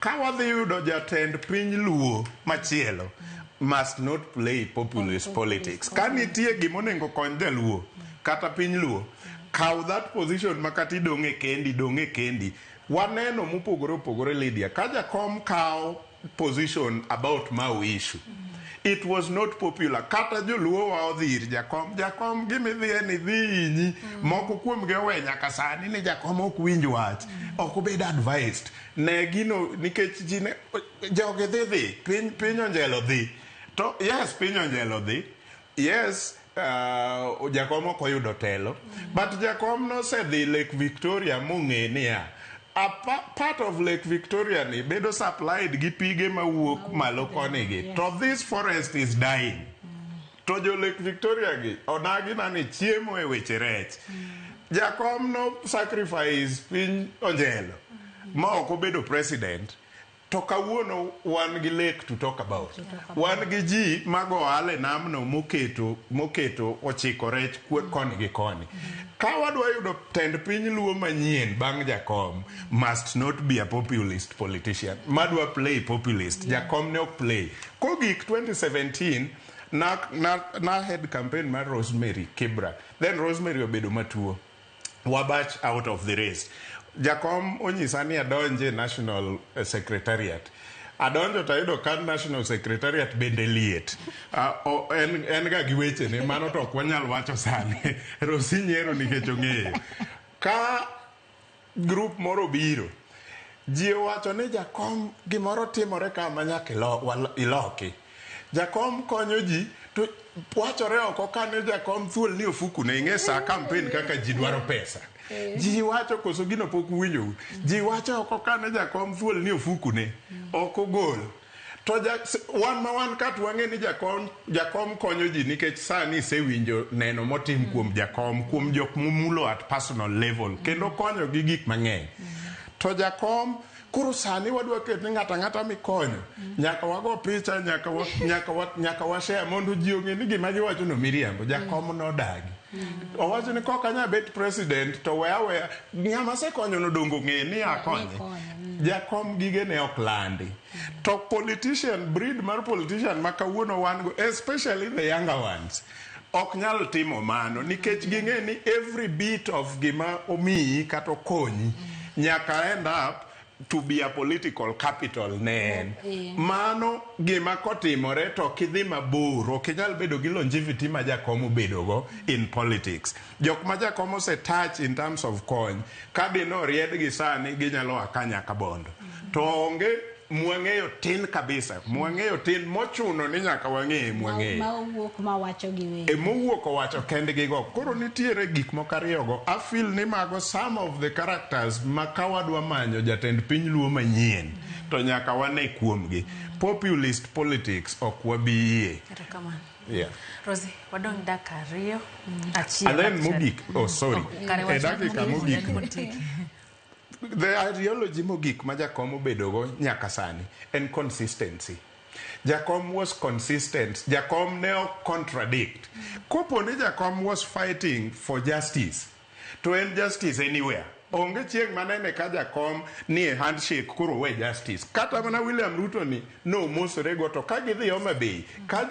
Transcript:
Ka wadhi yudo jatend piny Luo machielo, must not play populist politics. Ka nitie gima onego kony jaluo kata piny Luo, kaw that position ma kata idong' e kendi, dong' e kendi. Waneno mopogore opogore, Lydia. Ka jakom kawo position about Mau issue, it was not popular. Kata joluo wa odhi ir jakom, jakom gimidhiye ni dhi hinyi. Moko kuomgi owe nyaka sani ni jakom ok winj wach. Ok obed advised. Ne gino nikech ji ne jogi dhi piny onjelo dhi. To yes, piny onjelo dhi. Yes, jakom ok oyudo telo. But jakom nosedhi Lake Victoria mong'e niya, a part of Lake Victoria ni bedo supplied gi pige mawuok malo koni gi. To this forest is dying. To jo Lake Victoria gi onagi nani chiemo e weche rech. Jakom no sacrifice piny onjelo ma ok obedo president. To kawuono wan gi lake to talk about. Wan gi ji mago ohala e namno moketo ochiko rech koni gi koni. Ka wadwa yudo tend piny Luo manyien bang' jakom, must not be a populist politician. Madwa play populist. Jakom ne ok play. Kogik 2017, na head campaign mar Rosemary Kibra. Then Rosemary obedo matuo. Wabach out of the race. Jakom onyisa ni adonje National Secretariat. Adonjo to ayudo ka National Secretariat bende liet. En ga gi wechene, mano to ok wanyal wacho sani. Rosi nyiero nikech ong'eyo. Ka group moro biro, ji owacho ni jakom gimoro timore ka ma nyaka iloki. Jakom konyo ji to wachore oko kane jakom thuol ni ofuku ne ing'e sa campaign kaka ji dwaro pesa. Ji wacho koso gino pok uwinjo. Ji wacho oko kane jakom thuol ni ofuku ne ok ogol. To wan ma wan ka to wang'e ni jakom konyo ji nikech sani isewinjo neno motim kuom jakom, kuom jok momulo at personal level, kendo konyo gi gik mang'eny. To jakom koro sani wadwa ket ni ng'ato ang'ata mikonyo nyaka wago picha, nyaka wa share mondo ji ong'e ni gima giwacho no miriambo. Jakom nodagi. Owacho ni kok anya bet president to we aweya ng'ama asekonyo no dongo ng'e ni akonye. Jakom gige ne ok landi. To politician, breed mar politician ma kawuono wan go, especially the younger ones, ok nyal timo mano nikech ging'e ni every bit of gima omiyi kata okonyi nyaka end up to be a political capital ne en. Mano gima kotimore to ok idhi mabor, ok inyal bedo gi longevity ma jakom obedogo in politics. Jok ma jakom ose touch in terms of kony, ka dine oriedgi sani ginyalo a ka nyaka Bondo. To onge mwang'eyo tin kabisa, mwang'eyo tin mochuno ni nyaka wang'e mwang'eyo. Ma owuok ma wacho gi wegi. E mowuok owacho kendgi go. Koro nitiere gik moko ariyo go. I feel ni mago some of the characters ma ka wadwa manyo jatend piny Luo manyien to nyaka wane kuomgi. Populist politics ok wabi yie. Erokamano. Yeah. Rosie, wadong' dakika 2. Achiel. And then achiel. mogik, oh sorry. Oh, kare E wach dakika mogik, mogik. The ideology mogik ma jakom obedogo nyaka sani en consistency. Jakom was consistent. Jakom ne ok contradict. Kopo ni jakom was fighting for justice, to en justice anywhere. Onge chieng' manene ka jakom ni e handshake koro we justice. Kata mana William Ruto ni nomosore go to ka gidhi Homa Bay, ka